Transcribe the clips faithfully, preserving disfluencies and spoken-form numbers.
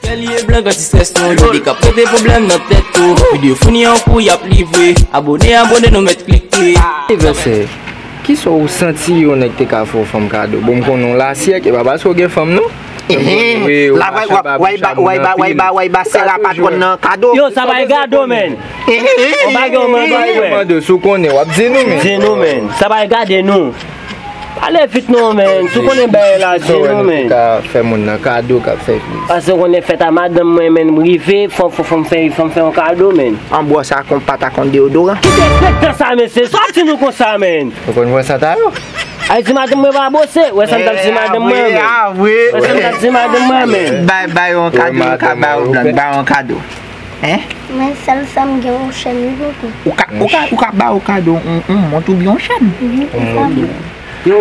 Kè li e blan, granti strès nou. Yo di k ap pote pwoblèm nan tèt ou. Videyo fini an kou, y ap livre. Abone, abone, nou mèt klike. Anivèsè, kisa w santi yon nèg te ka fè yon fanm kado? Bon, m konnen w lasyèk, e pa paske w gen fanm, non. Ehe. La, w ap, w ap, w ap, w ap, w ap, w ap, w ap, w ap, sè la patwòn nan kado. Yo, sa pa gado, men. Ehe. Yon bagay w mande, w ap di nou, men. Di nou, men. Sa pa gade nou. Pale vit non, men. Si w konnen bagay la, di nou, men. Ka fè moun nan kado, k ap fè plis. Paske w konnen fèt a madanm mwen, men, m rive, fò, fò, fò m fè, fò m fè yon kado, men. An bwè sa kon pat ak yon deyodoran. Ki derespektan sa, mesye? Sa w ap di nou konsa, men? Ou konn wè sa ta yo? Ay, di madanm mwen pa bose. Wè sa m t ap di madanm mwen, men. Wè sa m t ap di madanm mwen, men. Bay, bay yon kado, yo ka ba yo blan, bay yon kado. Hein? Mwen sèl sa m gen yon chèn wi tonton. Ou ka, ou ka, ou ka ba yo kado yon, yon mont oubyen yon chèn. Wi, se sa m gen. Yo,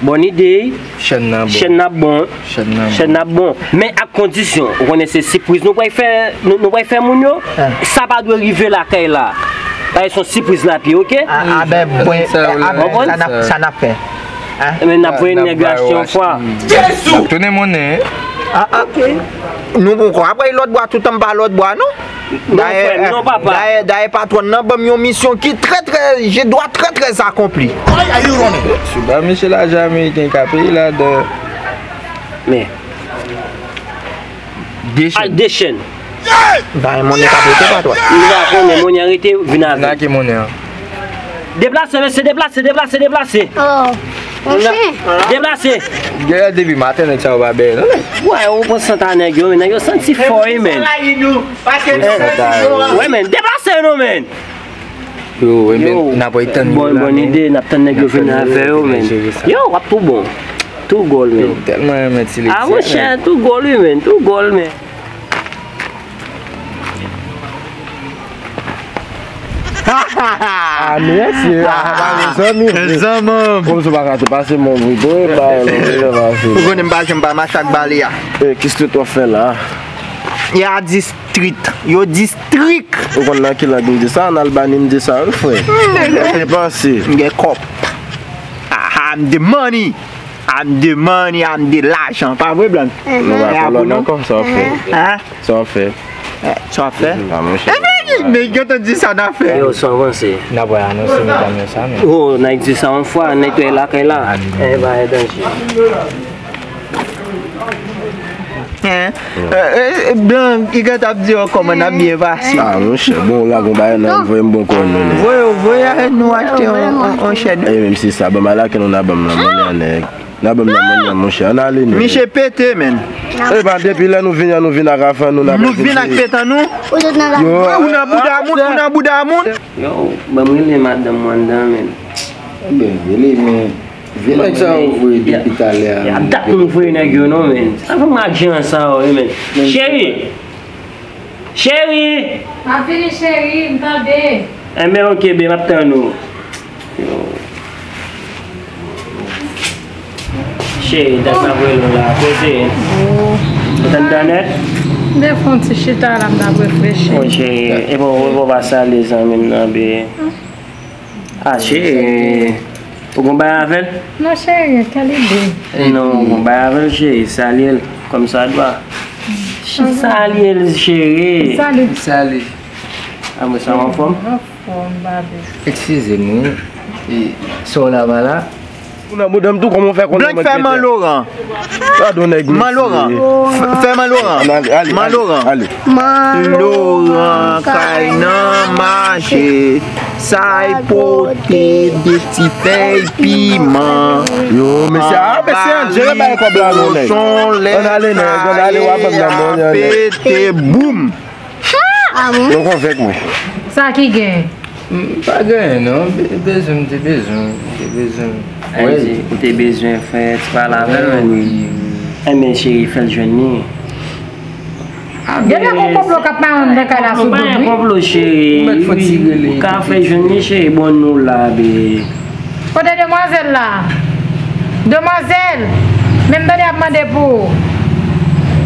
bòn ide. Chèn nan bon. Chèn nan bon. Chèn nan bon. Chèn nan bon. Men ak kondisyon. Ou konnen se sipriz nou pral fè, nou, nou pral fè moun yo. Sa pa dwe rive lakay la. Paske se yon sipriz l ap ye, oke? A, a, ben, bwen, sa, a, ben, sa n ap, sa n ap fè. Hein? Men n ap voye nèg yo achte yon fwa. Jezi! Tounen monnen, hein? Ah, ah. Ok. Nou poko ap bay lòt bwa toutan m pa lòt bwa, non. Non, frè m, non, papa. Dayè, dayè, patwòn nan ban m yon misyon ki trè, trè, je dois très, très accompli. Why are you running? Si w ba misye lajan ameriken, ka peye ladan. Men. De chèn. Ak de chèn. M pa gen monnen k ap rete, patwòn. M pa konnen, monnen an rete, vin avè m. Nan ki monnen an? Deplase, mesye, deplase, deplase, deplase. Oh, monchè. Deplase. Gade depi maten, nèg sa yo pa bèl, non, men. Wè, ou pran sant a nèg yo, men nèg yo santi fò, wi, men. Wè, men, deplase, non, men. Yo, wè, men, n ap tann yo la, men. Bòn ide, n ap tann nèg yo vin avè yo, men. Yo, w ap tou bon. Tou gòl, men. Yo, tèlman renmen ti Letitia, men. Ah, monchè, tou gòl, wi, men. Tou gòl, men. Ah, mèsi. Ah, mezanmi, mezanmi. Kòm si w pa ka tou pase, mon vre, tou e bay, non, se pa fasil. Ou konnen m pa janm pa mache ak bale a. E, kisa w ap fè la? Y a distrik, yo distrik. Ou konn nan ki lang m di sa? An Albani m di sa, wi, frè. Depanse. M gen kòb. Ah, I'm the money. I'm the money, I'm the lajan. Pa vre, Blan? Nou pa fè lòt ankò, sa w fè? Hein? Sa w fè? Eh, sa w fè? Ah, monchè. Eh, men, men, gentan di sa n a fè. Yo, sa w panse? N ap wè anonse medam yo sa, men. Oh, n a di sa yon fwa, netwaye lakay la. Eh, ba, e danje. Hein? Eh, eh, Blan, li gentan ap di yo kòman n ap byen pase. Ah, monchè, bon, la, gon bagay nan voye m bon kòn nou, nèg. Voye, voye nou achte yon, yon, yon chèn. Eh, menm si sa, ban m ala ke nou nan ban m nan monnen, nèg. Nan ban m nan monnen, monchè. Ann ale, nèg. Miche pete, men. E pa depi lè nou vin an, nou vin ak afè nou, n ap refize. Nou vin ak pete nou? Yo. Ou nan bouda moun, ou nan bouda moun. Yo, ban m rele madanm mwen anndan, men. Ebyen, rele, men. Vye nèg sa yo voye depi talè a. Y ap dat nou voye nèg yo non, men. Sa fè m ak jan sa yo, wi, men. Cheri! Cheri! M ap vini, cheri, m tande. Enben, oke, bebe, m ap tann ou. Yo. Cheri, dat m ap rele w la, kote? Ou t anndan nèt? M te fè yon ti chita la, m t ap reflechi. Wi, cheri, e bon, ou pa salye zanmi m nan, bebe. Ah, cheri, ou gon bagay avè l? Non, cheri, kèl ide. Non, ou gon bagay avè l, cheri, salye l kòmsadwa. Salye l, cheri. Salye. Salye. Apre sa, w anfòm? Anfòm, baby. Eskize m, wi. E, sa w la, pa la? Ou nan bouda m tou, kòman w fè konnen mwen te fè? Blan fè man Loran. Gade yon nèg mesye. Man Loran. Fè, fè man Loran. Ann ale, ale, ale, ale. Man Loran. Man Loran kay nan mache. Sa y pote de ti fèy piman. Yo, mesye, ah, mesye, an jere bay kòb la non, nèg. Ann ale, nèg, ann ale, w ap ban m nan monnen, nèg. Pete boum. Ah bon? Nou konvenk mwen. Sa ki gen? M pa gen anyen non, be-, bezwen, m te bezwen, m te bezwen. Ay, ou te bezwen fè ti pale avè l, men. Wi, wi. Enben, cheri, fè l jwenn li. Depi gon konplo k ap mayon nan kay la sou do m, wi. Konplo, cheri. Ou ka fè jwenn li, cheri, bon, nou la, be. Kote demwazèl la? Demwazèl! Men m tande y ap mande pou ou.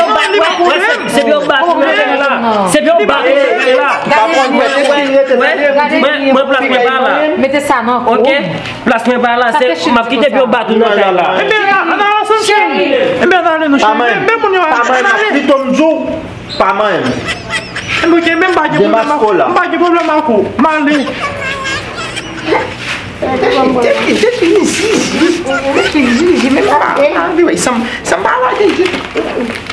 yo bat, wè, wè, se, se pou yo bat nou nan la. Se pou yo bat nou nan la. Mwen, mwen, plas mwen pa la. Mete sa nan kou. Ok? Plas mwen pa la, se, m ap kite pou yo bat nou nan kay la. Ebyen, ann ale ansanm, cheri. Ebyen, ann ale non, cheri. Men, men moun yo, ann ale. Pito m di w, pa manyen m. Ebyen, ok, men m pa gen pwoblèm ak ou. M pa gen pwoblèm ak ou. M ale. Depi, depi, depi, depi, men m pa, ann ale, wè, sa m, sa m pa wè, depi.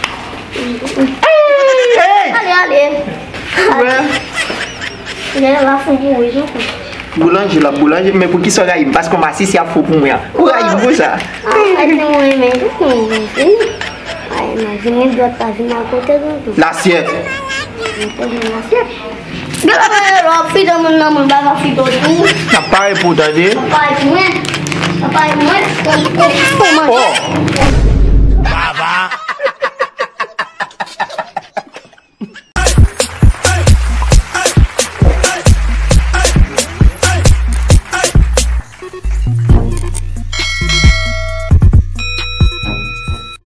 Hey! Ale, ale. Wè. Lè la fou pou wi, non. Boulanje la, boulanje, men poukisa w rayi m? Paske w masisi ap fou pou mwen an. Ou rayi m pou sa? Ah, pa di mwen, men, wi. Ay, imajine dwèt pa vin akote tonton. Lasyèt. Mwen poze lasyèt. Gen lè mwen lè w ap fito moun nan, moun pa ka fito tou. N ap pare pou w tande. N ap pare pou mwen. N ap pare pou mwen. Pou manje. Oh!